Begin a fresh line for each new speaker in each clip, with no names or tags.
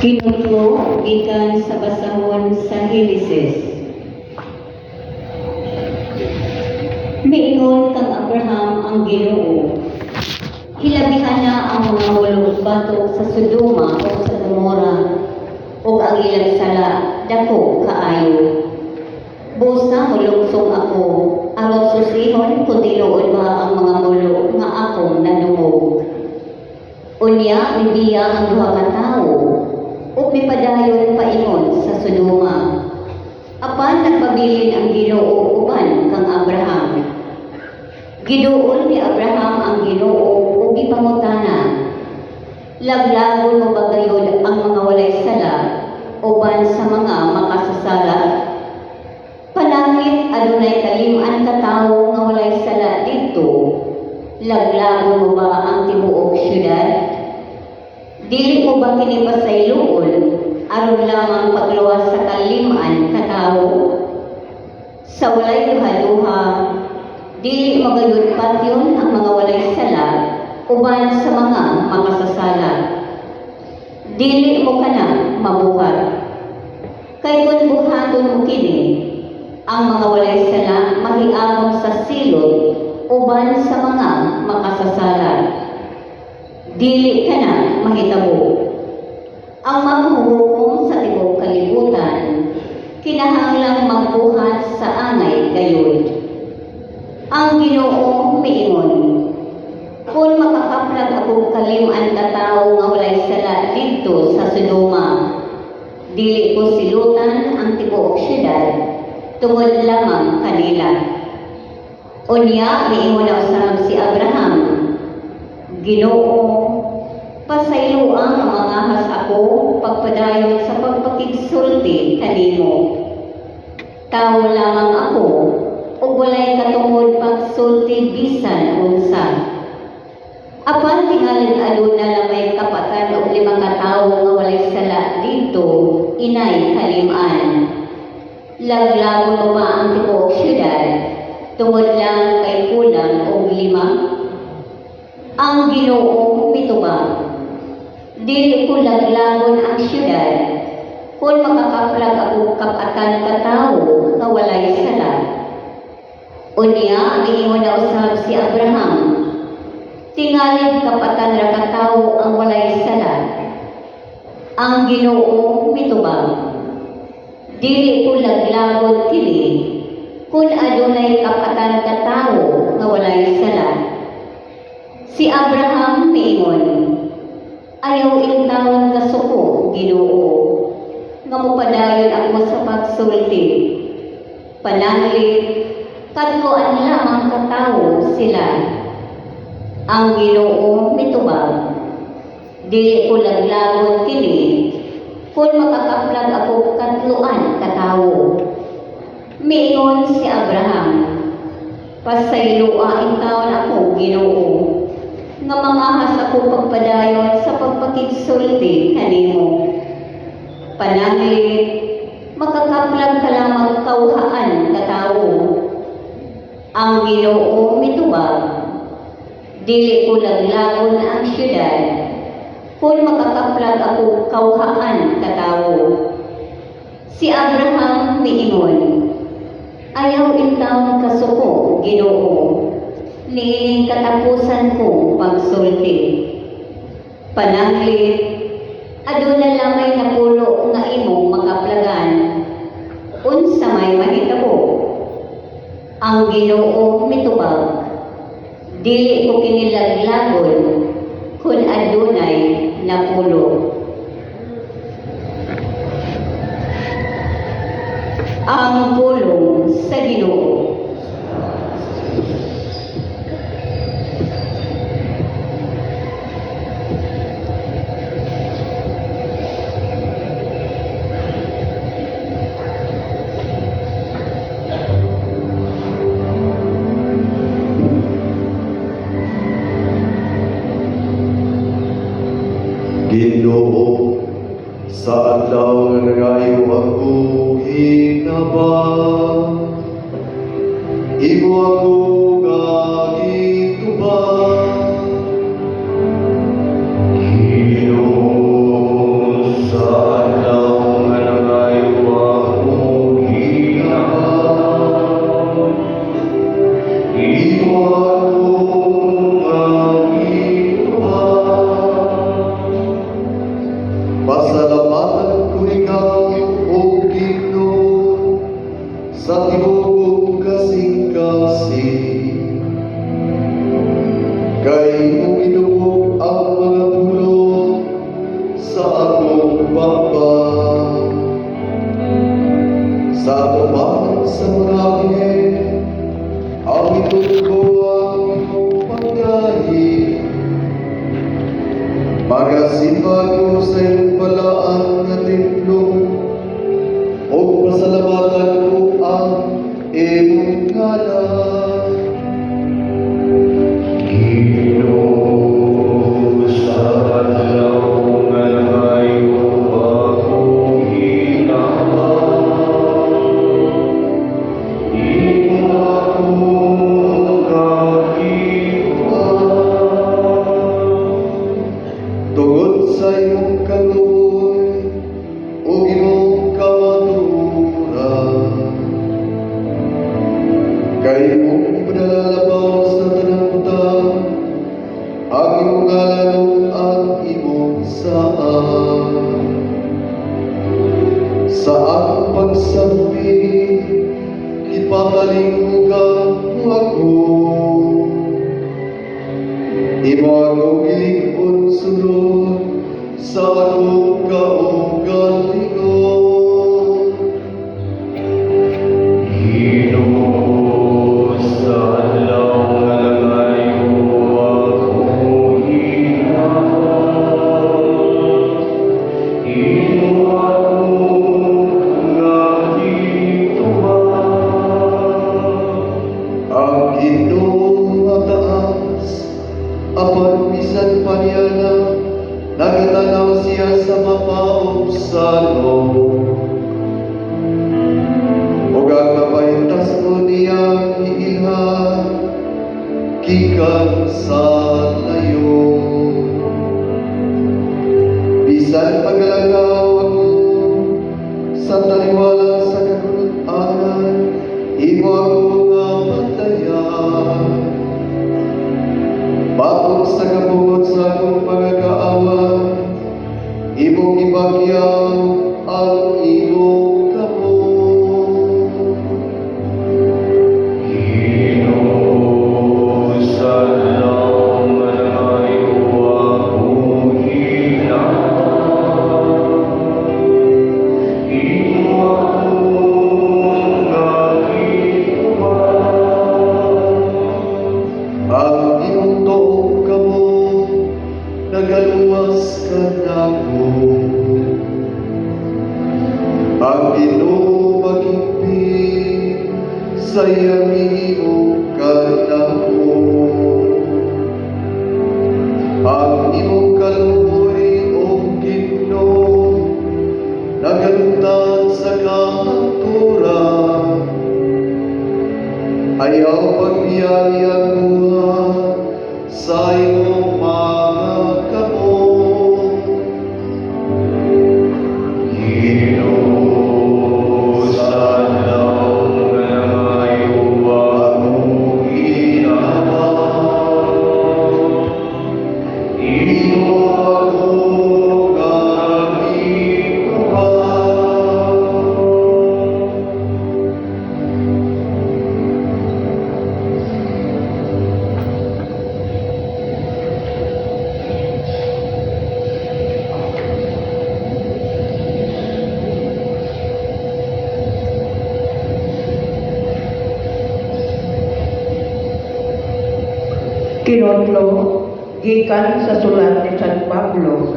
Hinugko gikan sa basahon sa Henesis. Miingon kang Abraham ang Ginoo, "Hilabihan na ang mga mulo batok sa Sodoma o sa Gomora ug ang ilang sala dako kaayo. Busa moluksong ako aron susihon kung tinuod ba ang mga mulo nga akong nadungog." Unya mibiya ang duha ka tawo ug mipadayon paingon sa Sodoma. Apan nagpabilin ang Ginoo uban kang Abraham. Giduol ni Abraham ang Ginoo ug gipangutana, "Laglagon mo ba gayud ang mga walay sala uban sa mga makasasala? Pananglit adunay kalim-an ka tawo nga walay sala didto, laglagon mo ba ang tibuok syudad? Dili mo ba kini pasayloon aron lamang pagluwas sa kalim-an ka tawo? Sa walay duha-duha, dili mo gayud patyon ang mga walay sala uban sa mga makasasala. Dili mo kana mabuhat. Kay kung buhaton mo kini, ang mga walay sala mahiamon sa silot uban sa mga makasasala. Dili kana mahitabo. Ang maghuhukom sa tibuok kalibutan kinahanglang magbuhat sa angay gayud." Ang Ginoo miingon, "Kung makakaplag ako kalim-an ka tawo nga walay sala didto sa Sodoma, dili ko silutan ang tibuok syudad tungod lamang kanila." Unya miingon na usab si Abraham, "Ginoo, pasayloa nga mangahas ako pagpadayon sa pagpakigsulti kanimo. Tawo lamang ako ug walay katungod pagsulti bisan unsa. Apan tingalig aduna lamay kap-atan og 5 ka tawo nga walay sala didto inay kalim-an. Laglagon mo ba ang tibuok syudad tungod lang kay kulang og 5?" Ang Ginoo mitubag, "Dili ko laglagon ang syudad kung makakaplag ako kap-atan ka tawo nga walay sala." Unya miingon na usab si Abraham, "Tingalig kap-atan ra ka tawo ang walay sala." Ang Ginoo mitubag, "Dili ko laglagon kini kung adunay kap-atan ka tawo nga walay sala." Si Abraham miingon, "Ayaw intawon kasuko, Ginoo, nga mopadayon ako sa pagsulti. Pananglit katloan lamang ka tawo sila." Ang Ginoo mitubag, "Dili ko laglagon kini kung makakaplag ako katloan ka tawo." Miingon si Abraham, "Pasayloa intawon ako, Ginoo, nga mangahas ako pagpadayon sa pagpakigsulti kanimo. Pananglit makakaplag ka lamang kawhaan ka tawo." Ang Ginoo mitubag, "Dili ko laglagon ang syudad kung makakaplag ako kawhaan ka tawo." Si Abraham miingon, "Ayaw intawon kasuko, Ginoo, niining katapusan ko pagsulti. Pananglit aduna lamay 10 nga imong makaplagan. Unsa may mahitabo?" Ang Ginoo mitubag, "Dili ko kini laglagon kung adunay 10." Ang pulong sa Ginoo.
Ginoo, sa adlaw nga nangayo ako hinabang, imo ako nga gitubag.
Ginoo, sa
Sa akong pagsambit, ipatalinghuga mo ako. Imo ako gilig-on sulod sa akong kaugalingon.
Ginoo, sa adlaw nga nangayo ako hinabang, imo ako nga gitubag.
Ang Ginoo mataas, apan bisan pa niana, nagatanaw siya sa mapaubsanon. Ug ang mapahintason niyang giilhan, gikan sa layo. Bisan paglalakaw ako sa taliwala sa kagunut-anan, imo ako nga bantayan. Batok sa kabugot sa akong mga kaaway, imong gibagyaw ang imong kamot.
Ginoo, sa adlaw nga nangayo ako hinabang, imo ako nga gitubag.
Ang imong tuong kamot nagaluwas kanako. Ang Ginoo maghigpit sa iyang gihimo kanako. Ang imong kaluoy, O Ginoo, nagalugtan sa kahangturan. Ayaw pagbiyai ang buhat sa imong mga kamot.
Ginoo, sa adlaw nga nangayo ako hinabang, imo ako nga gitubag.
Kinotlo, gikan sa sulat ni San Pablo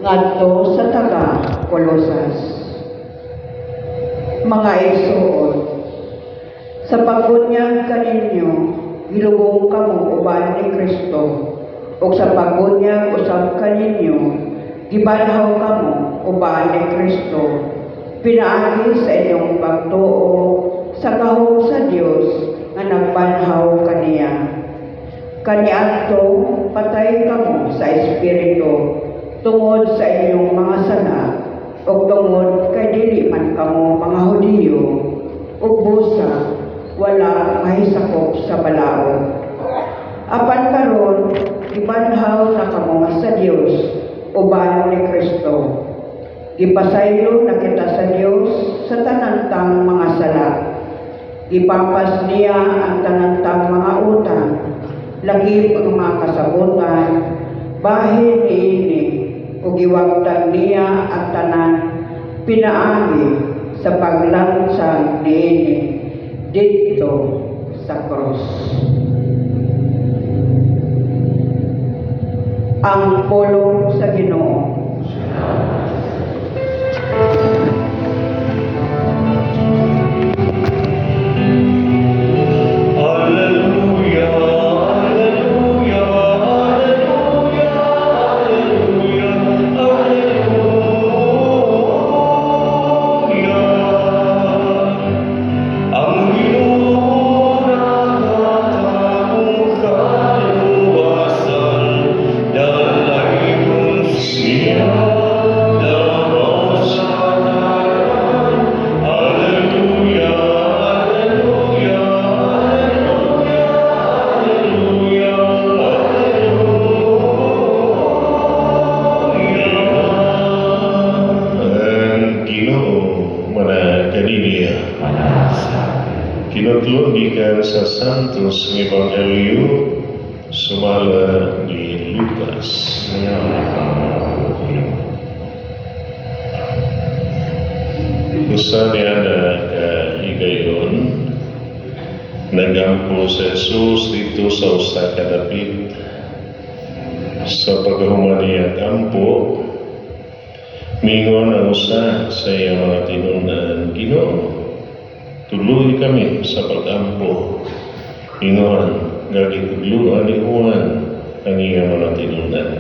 ngadto sa taga Colosas. Mga igsoon, sa pagbunyag kaninyo, gilubong kamo uban ni Kristo, ug sa pagbunyag usab kaninyo, gibanhaw kamo uban ni Kristo, pinaagi sa inyong pagtuo sa gahom sa Dios nga nagbanhaw kaniya. Kaniadto patay kamo sa espiritu tungod sa inyong mga sala ug tungod kay dili man kamo mga Hudiyo ug busa wala mahisakop sa balaod. Apan karon gibanhaw na kamo sa Dios uban ni Kristo. Gipasaylo na kita sa Dios sa tanan tang mga sala. Gipapas niya ang tanan tang mga utang, lakip ang mga kasabutan, bahin niini, ug giwagtang niya ang tanan pinaagi sa paglansang niini didto sa krus. Ang pulong sa Ginoo.
Alleluia, alleluia, alleluia, alleluia, alleluia. Ang Ginoo nagatamong kaluwasan, dalaygon siya, labaw sa tanan. Alleluia, alleluia, alleluia, alleluia, alleluia.
Ang Ginoo. Kaniya. Kinutlo gikan sa Santos nga Ebanghelyo sumala ni Lucas. Usa niya na kahigayon, nagampo si Jesus dito sa usa ka dapit. Sa pagkahuman niya gampo, mingon ang usa sa iyang mga tinun-an, "Ginoo, tudloi kami sa pag-ampo." Ingon nga gitudloan ni Juan ang iyang mga tinun-an.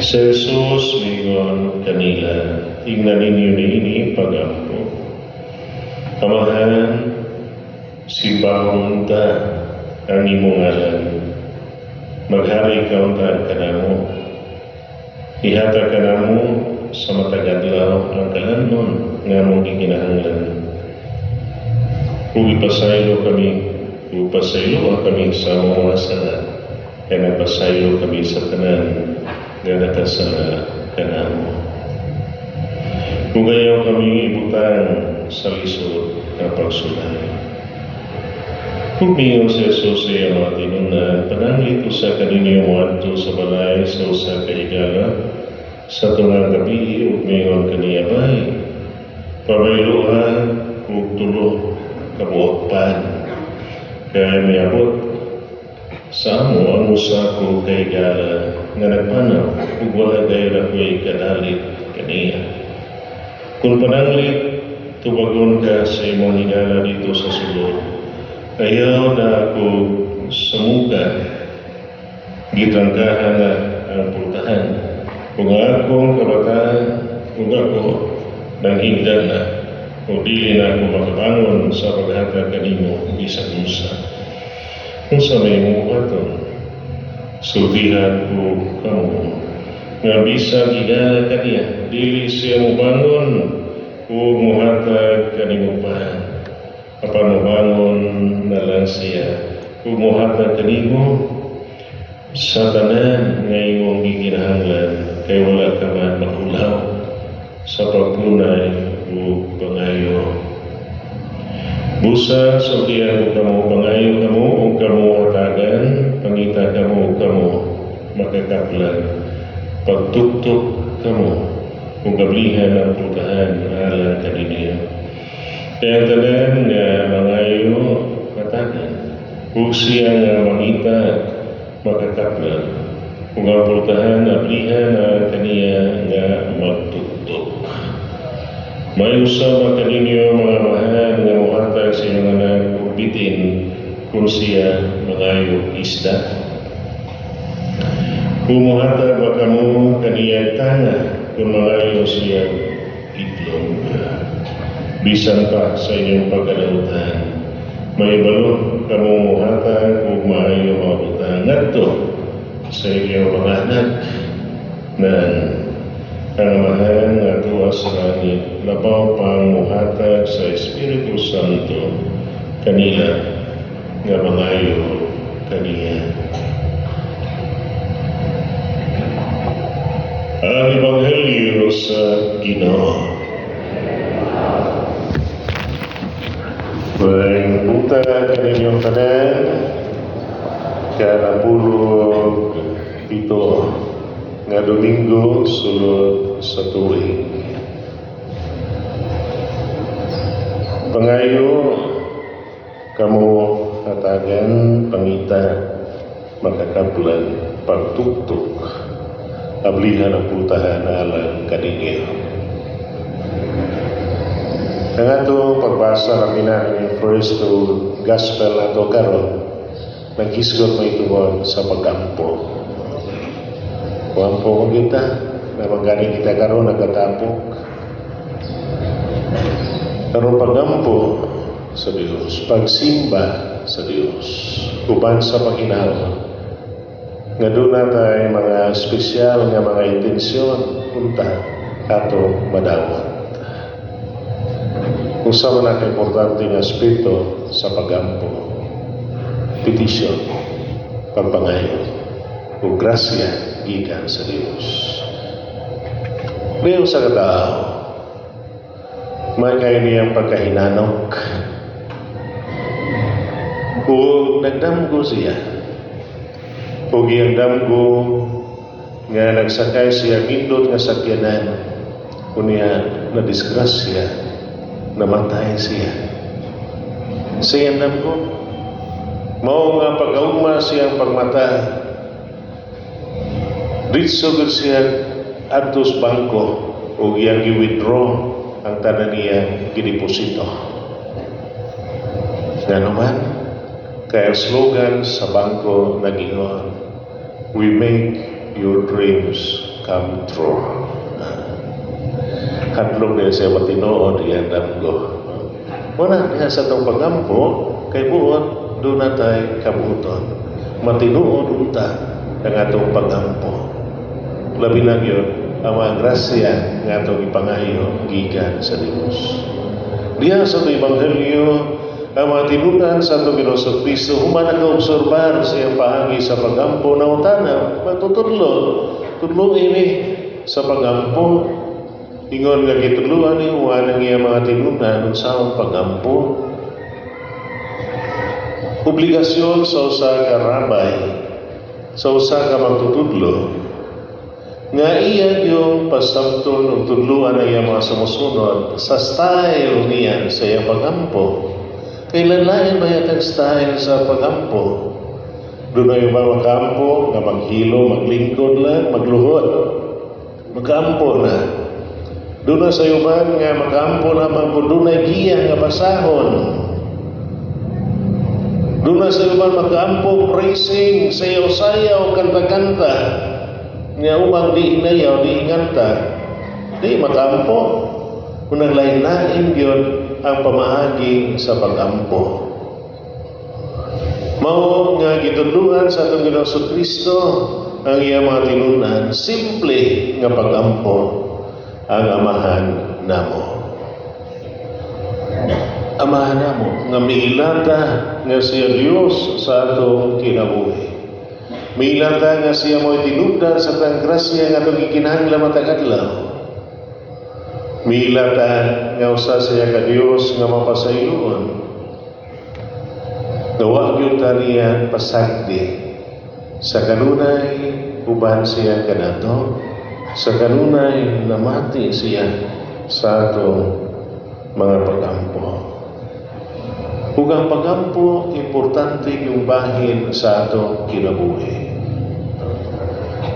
Si Jesus mingon kanila, "Tingnan ninyo niini pag-ampo. Amahan, simbahon ta ang imong ngalan. Maghari ka unta kanamo. Ihatag kanamo sa matag adlaw ang kalan-on nga among gikinahanglan. Ug ipasaylo kami, ug pasayloa kami sa among mga sala, kay nagpasaylo kami sa tanan nga nakasala kanamo. Ug ayaw kami ibutang sa lisod nga pagsulay." Ug miingon si Jesus sa iyang mga tinun-an, "Pananglit usa kaninyo moadto sa balay sa usa ka higala sa tungang gabii ug miingon kaniya, 'Bay, pabayloa og 3 ka buok pan. Kay miabot sa amo ang usa ko ka higala nga nagpanaw ug wala gayud ako'y kadalit kaniya.' Kung pananglit tubagon ka sa imong higala didto sa sulod, 'Ayaw na ako samuka, gitrangkahan na ang pultahan. Ug ang akong kabataan, ug ako nanghigda na, ug dili na ako makabangon sa paghatag kanimo bisan unsa.' Unsa may imong buhaton? Sultihan ko kamo, nga bisag higala kaniya, dili siya mobangon ug mohatag kanimo pan. Apan mobangon na lang siya ug mohatag kanimo sa tanan nga imong gikinahanglan kay wala ka man mahulaw sa pagpunay ug pangayo. Busa, sultihan ko kamo, pangayo kamo ug kamo hatagan, pangita kamo ug kamo makakaplan, pagtuktok kamo ug ablihan ang pultahan alang kaninyo. Kay ang tanan nga mangayo hatagan, ug siya nga mangita makakaplan, ug ang pultahan ablihan ang kaniya nga magtuktok. May usa ba kaninyo, mga amahan, nga mohatag sa inyong anak og bitin kung siya mangayo isda? Kung mohatag ba kamo kaniya tanga kung mangayo siya itlog? Bisan pa sa inyong pagkalautan, mahibalo kamo mohatag og maayo mga butang ngadto sa inyong mga anak. Nan, ang Amahan nga tuwa sa langit, labaw pang muhatag sa Espiritu Santo kanila nga mangayo kaniya. Ang Ebanghelyo sa Ginoo. Maayong buntag kaninyong tanan, ka-17 nga Domingo sulod sa tuig. Pangayo kamo hatagan, pangita makakaplan, pagtuktok ablihan ang pultahan alang kaninyo. Ang atong pagbasa ng pinanang first to gospel ato karon naghisgot may tungod sa pag-ampo. Ampo ko kita, namangganing kita karon nagkatapok. Pero pag-ampo sa Dios, pagsimba sa Dios, uban sa paghinahon, nga doon na tayo mga espesyal nga mga intensyon punta ato madawat. Usa man ang importante nga aspeto sa pag-ampo, petisyon, pagpangayo, o grasya gikan sa Dios. May usa ka tao. May kayo niyang pagkahinanok. Ug nagdamgo siya. Ug iyang damgo nga nagsakay siya nindot nga sakyanan. Unya na disgrasya, namatay siya. Sa iyang damgo, mao nga pagkaugma siyang pagmata, diretso gud siya adto sa bangko ug iyang gi-withdraw ang tanan niyang gideposito. Ngano man, kay ang slogan sa bangko nagingon, "We make your dreams come true." Hadlok niya siya matinuod iyang damgo. Wala niya sa atong pagampo, kay buot duna tay kabuoton. Matinuod unta ang atong pagampo. Labi na gyud ang mga grasya nga atong ipangayo gikan sa Dios. Diha sa atong ebanghelyo, ang mga tinunan sa atong Ginoong Kristo, human nakaobserbar sa iyang paagi sa pagampo, nangutana, magtutudlo, tudlo ini sa pagampo. Ingon nga gitudloan ni Juan ang iyang mga tinunan unsaon pagampo. Obligasyon sa usa ka rabay, sa usa ka magtutudlo, nga iya yung pasabton ug tudluan ang iyang mga sumusunod sa style niya sa iyang pagampo. Kay lain ba yatag style sa pagampo? Dunay uban makaampo nga maghilo, maglingkod lang, magluhod. Makaampo na. Duna sa uban nga makaampo lamang kung dunay giya nga basahon. Duna sa uban makaampo praising, sayaw-sayaw, kanta-kanta. Nga ubang di inayaw, di inganta. Di makaampo. Unang lain-lain gyud ang pamaagi sa pagampo. Mao nga gitudluan sa atong Ginoong Kristo ang iyang mga tinunan, simple nga pagampo, ang Amahan Namo. Amahan Namo nga miilata nga siya Dios sa atong kinabuhi. Miilata nga siya mo'y tinubdan sa tang grasya nga atong gikinahanglan matag adlaw. Miilata nga usa siya ka Dios nga mapasayloon. Nga wa gyud ta niya pasagdi sa kanunay uban siya kanato, sa kanunay namati siya sa atong mga pagampo. Ug ang pagampo, importante yung bahin sa atong kinabuhi.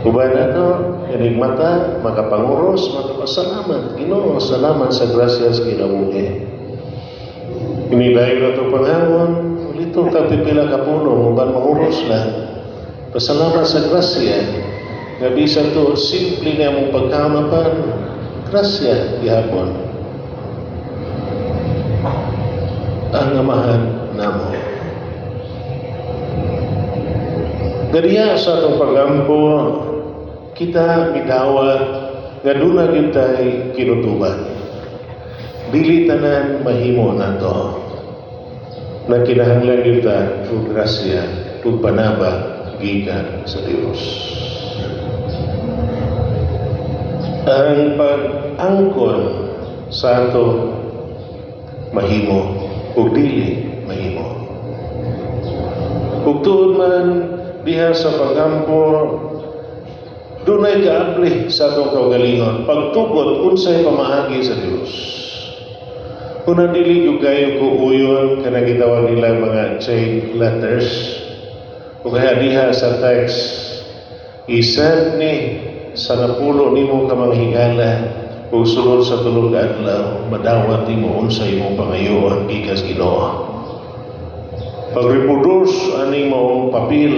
Uban ato, enigmata, makapanguros, makapasalamat. Ginoo, salamat sa grasya sa kinabuhi. Inidayon na ito panghamon, ulito ka pipila ka puno, uban manguros lang. Pasalamat sa grasya, nga bisan to, simple na mong pagkaunapan, grasya gihapon. Ang Amahan Namo. Gadiya sa atong pagampo, kita midawat nga duna gyud tay kinutuban. Dili tanan mahimo nato. Nagkinahanglan gyud ta og grasya ug panaba gikan sa Dios. Ang pag-angkon sa ato mahimo ug dili mahimo. Ug tuod man diha sa pagampo, dunay kaabli sa atong kaugalingon pagtugot unsay pamaagi sa Dios. Una, dili gyud kayo ko uyon kanang gitawag nila mga chain letters o kaya diha sa text isend ni sa napulo nimo ka mga higala ug sulod sa 3 ka adlaw madawat nimo unsa imong pangayoon gikan sa Ginoo. Pag-reproduce aning maong papel,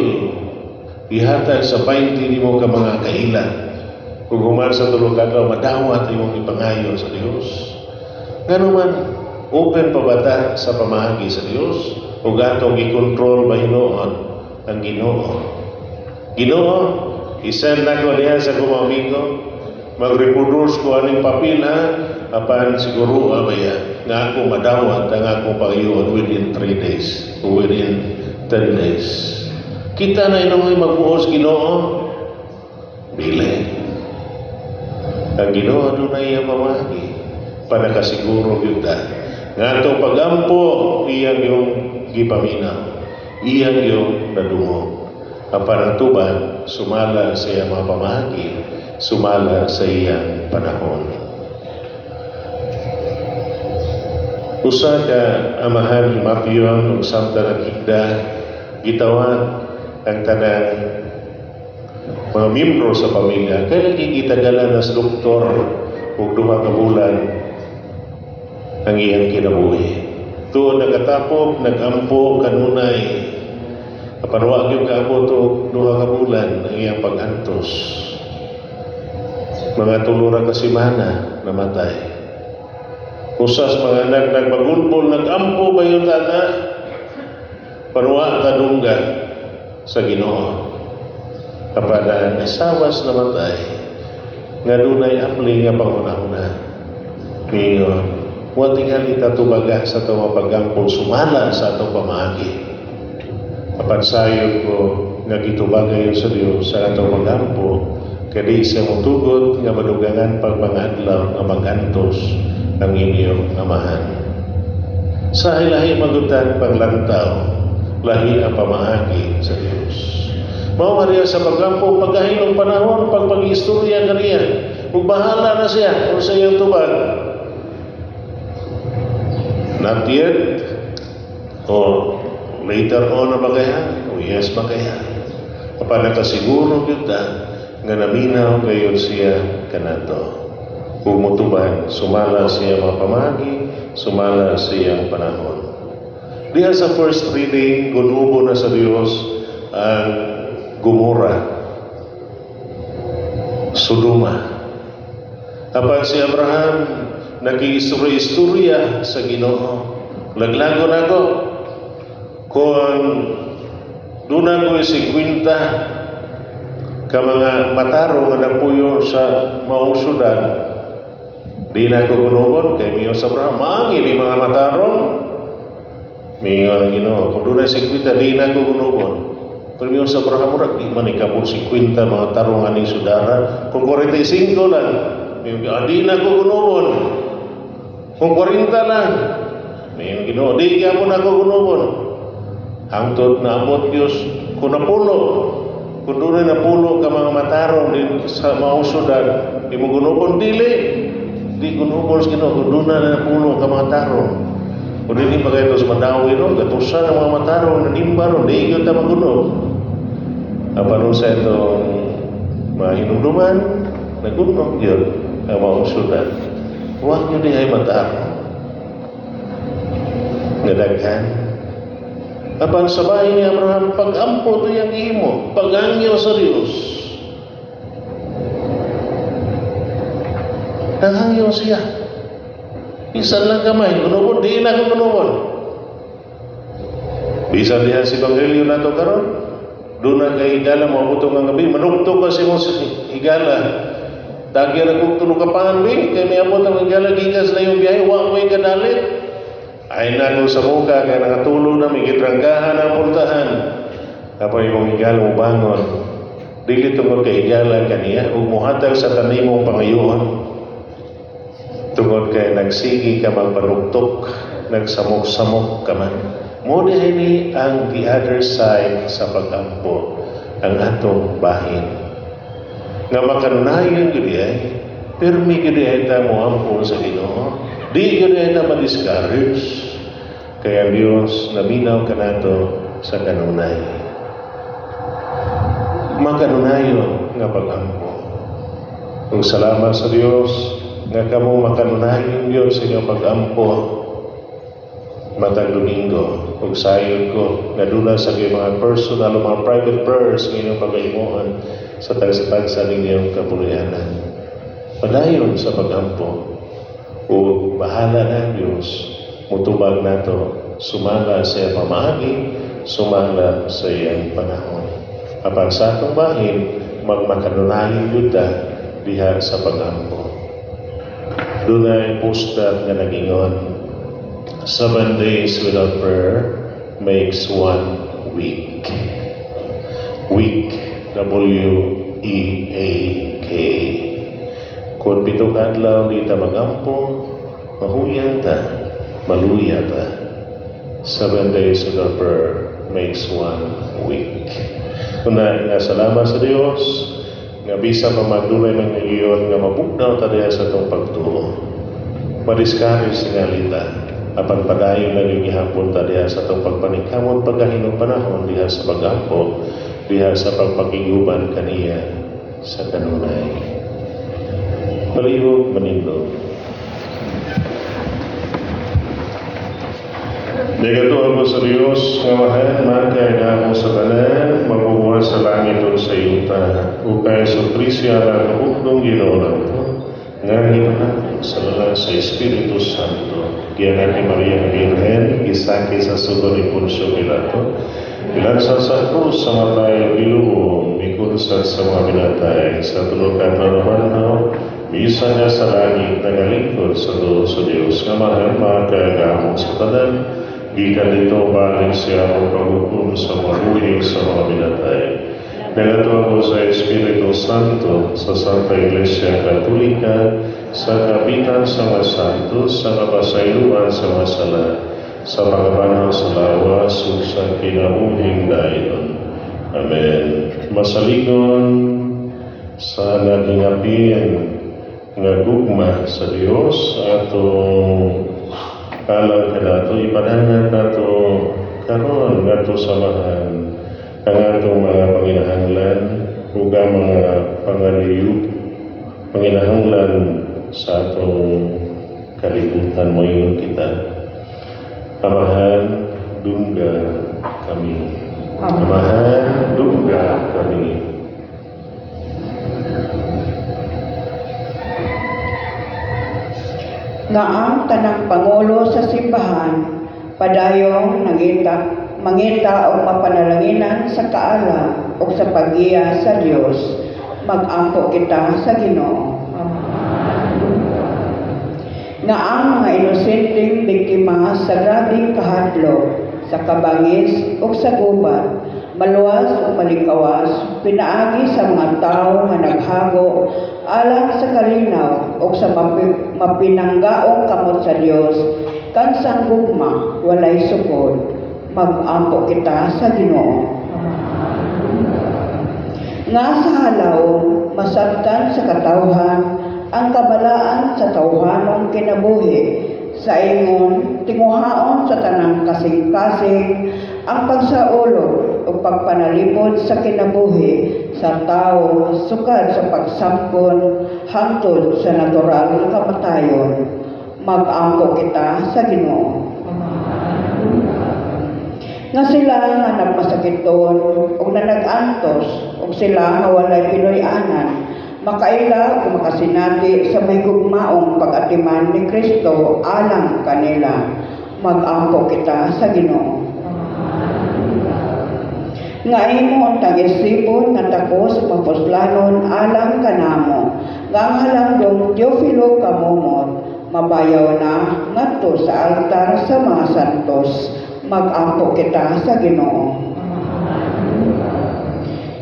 ihatag sa 20 nimo ka mga kaila ug human sa 3 ka adlaw madawat imong ipangayo sa Dios. Ngano man, open pa ba ta sa pamaagi sa Dios ug atong gikontrol ba hinuon ang Ginoo? Ginoo, isend nako diha sa akong mga amigo, mag-reproduce ko aning papel ha, apan siguro abaya nga ako madawat ang akong pangayoon within 3 days o within 10 days. Kita na inongoy magbuos Ginoo? Dili. Ang Ginoo dunay iyang pamaagi. Apan nakasiguro gyud ta nga atong pagampo, iyang yung gipaminaw, iyang yung nadungog. Apan ang tubag sumala sa iyang mga pamaagi, sumala sa iyang panahon. Usa ka amahan himapyon ug samtang naghigda, gitawag ang tanang mga miyembro sa pamilya kay lagi gitagalan na sa doktor og 2 ka bulan ang iyang kinabuhi. Tuon nakatapok, nagampo kanunay. Apan wa gyud kaabot og 2 ka bulan ang iyang pag-antos. Mga 3 ra ka semana, namatay. Usas mga anak nagpagulbol, nagampo ba yung tata? Panuwa kadunggan sa Ginoo. Apan ang asawas namatay, nga dunay amli nga panghuna-huna. Miingon, wa tingali tatubaga sa atong paggampo sumala sa atong pamaagi. Apan sayod ko nga gitubagayon sa Dios sa atong pagampo, kay di siya motugot nga madugangan pag mga adlaw nga magantos ang inyong amahan. Sa lahi magutan panglantaw, lahi ang pamaagi sa Dios. Mao Maria sa pagampo, pagkahinong panahon, pag pag-istorya kaniya, ug bahala na siya kung sa iyang tubag. Not yet, o later on na ba kaya? O yes ba kaya? Apan nakasiguro gyud ta nga naminaw gayon siya kanato. Ug mutubag, sumala siya mga pamagi, sumala siyang panahon. Diha sa first reading, gunubo na sa Dios ang Gomora, Sodoma. Apan si Abraham, nakiistorya-istorya sa Ginoo. Laglago na ko. Kung doon ko 50 ka mga matarong nga nagpuyo sa maong syudad, di na ko gunobon. Kay miingon sa Abraham, maangi ni mga matarong. Miingon ang Ginoo, kung doon 50, di na ko gunobon. Pero miingon sa Abraham, murag di man ikabot 50 mga tarong aning sudara. Kung 45 lang, miingon, ah, di na ko gunobon. Kung 40 lang, miingon Ginoo, di gyapon ako gunobon. Hangtod naabot Diyos kung napulo. Kung doon napulo ka mga matarong din sa maong syudad, di mo gunobon, dili. Di gunobon sa Ginoo kung doon na napulo ka mga tarong. Kung hindi pa kayo sa madawi no, gatusan ang mga matarong, nanimba ron, di yun ta magunob. Apan sa itong mahinumduman, nagunob yun ang maong syudad. Huwag nyo di ay matarong. Nga daghan. Apan sa bahay ni Abraham, pag-ampo to yung imo, pag-angyo sa Diyos. Nangangyo siya. Bisan lang kamay, gunubon, di na ko gunubon. Bisan diha si Ebanghelyo nato karon, doon na kay higala mo abot nga gabi, manugtog ka sa imong higala. Dagi ra kog 3 ka pan bi, kay may abot ang higala gikas na yung biyahe, wa ko'y kadalit. Ay na ko sa muka, kay nakatulog na, may gitranggahan ang pultahan. Tapos imong higala mo bangon. Dili tungod kay higala kaniya, ug mohatag sa tanimong pangayoon. Tungod kay nagsigi ka magpanuktok, nagsamok-samok ka man. Mo ni ang the other side sa pagampo, ang atong bahin. Nga makanunayon gyud ay, pirmi gyud ay ta moampo sa Ginoo. Di gyud ay ta ma-discourage. Kaya Dios naminaw kanato sa kanunay. Makanunayon nga pagampo. Ug salamat sa Dios nga kamo makanunayon Dios sa inyong pagampo matag Domingo. Ug sayod ko nga duna sa inyong mga personal o mga private prayers nga inyong pagahimuon sa tagsa-tagsa ninyong kabulianan. Padayon sa pagampo ug bahala na ang Diyos mutubag nato sumala sa iyang pamaagi, sumala sa iyang panahon. Apan sa atong bahin, magmakanunayon gyud ta diha sa pagampo. Dunay poster nga nagingon, "7 days without prayer makes one weak." Weak, weak. Kung 7 ka adlaw di ta magampo, Mahuyan ta, maluya ta. 7 days of the prayer makes one week. Una nga salamat sa Dios nga bisan pa man dunay mga ngayon nga mabugnaw ta diha sa atong pagtuo. Ma-discourage tingali ta. Apan padayon lang gyud gihapon ta diha sa atong pagpaningkamot pagkahinong panahon diha sa pagampo, diha sa pagpakig-uban kaniya sa kanunay. Palihog manindog. Nagatuo ko sa Dios nga Amahan, makagagahom sa tanan, magbubuhat sa langit ug sa yuta, ug kay Hesukristo ang kabugdong Ginoo nato, nga gipanganak sa lalang sa Espiritu Santo, gianak ni Maria nga Birhen, gisakit sa sugod ni Poncio Pilato, gilansa sa krus, namatay ug gilubong, mikunsad sa mga pinatay, sa tulo ka adlaw nabanhaw, bisan na sa langit, nagalingkod sa duol sa Dios nga Amahan, makagagahom sa tanan, gikan didto balik siya ang paghukom sa mga buhi sa mga pinatay. Nagatuo ko sa Espiritu Santo, sa Santa Iglesia Katolika, sa kapitan sa mga santo, sa kapasayloan sa mga sala, sa pagkabanhaw sa lawas, ug sa kinabuhing dayon. Amen. Masaligon sa naghingapin nga gugma sa Dios atong alang kanato, ipadangat nato karon ngadto sa Amahan ang atong mga panginahanglan ug ang mga pangaliw panginahanglan sa atong kalibutan. Moingon kita: Amahan, dungga kami. Amahan, dungga kami.
Nga ang tanang pangulo sa simbahan padayong nangita mangita og mapanalanginan sa kaalam ug sa paggiya sa Dios. Mag-ampo kita sa Ginoo. Nga ang mga inosenteng biktima sa grabeng kahadlok, sa kabangis ug sa gubat maluwas ug malikawas pinaagi sa mga tawo nga naghago alang sa kalinaw ug sa mapinanggaong kamot sa Dios kansang gugma walay sukod. Mag-ampo kita sa Ginoo. Nga sa halawom masabtan sa katawhan ang kabalaan sa tawhanong kinabuhi sa ingon tinguhaon sa tanang kasing-kasing ang pagsaulog ug pagpanalipod sa kinabuhi sa tawo sukad sa pagsampon hangtod sa natural nga kamatayon. Mag-ampo kita sa Ginoo. Nga sila nga nagmasakiton ug nanag-antos ug sila nga walay pinuy-anan makaila ug makasinati sa mahigugmaong pag-atiman ni Kristo alang kanila. Mag-ampo kita sa Ginoo. Nga imo untang isipon nga takos mapuslanon alang kanamo nga ang halangdong Teofilo Camomot mabayaw na ngadto sa altar sa mga santos. Mag-ampo kita sa Ginoo.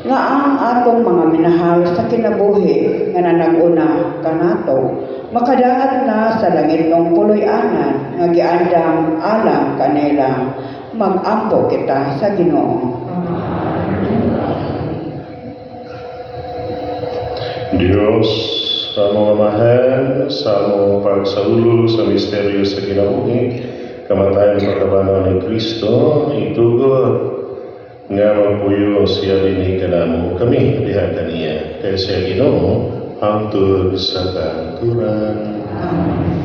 Nga ang atong mga minahal sa kinabuhi nga nanag-una kanato makadangat na sa langitnong puloy-anan nga giandam alang kanila. Mag-ampo kita sa Ginoo.
Diyos, among Amahan, sa among pagsaulog sa misteryo sa kinabuhi, kamatayon pagkabanhaw ni Kristo, itugot nga magpuyo siya dinhi kanamo kami diha kaniya. Kay siya Ginoo, hangtod sa kahangturan.
Amen.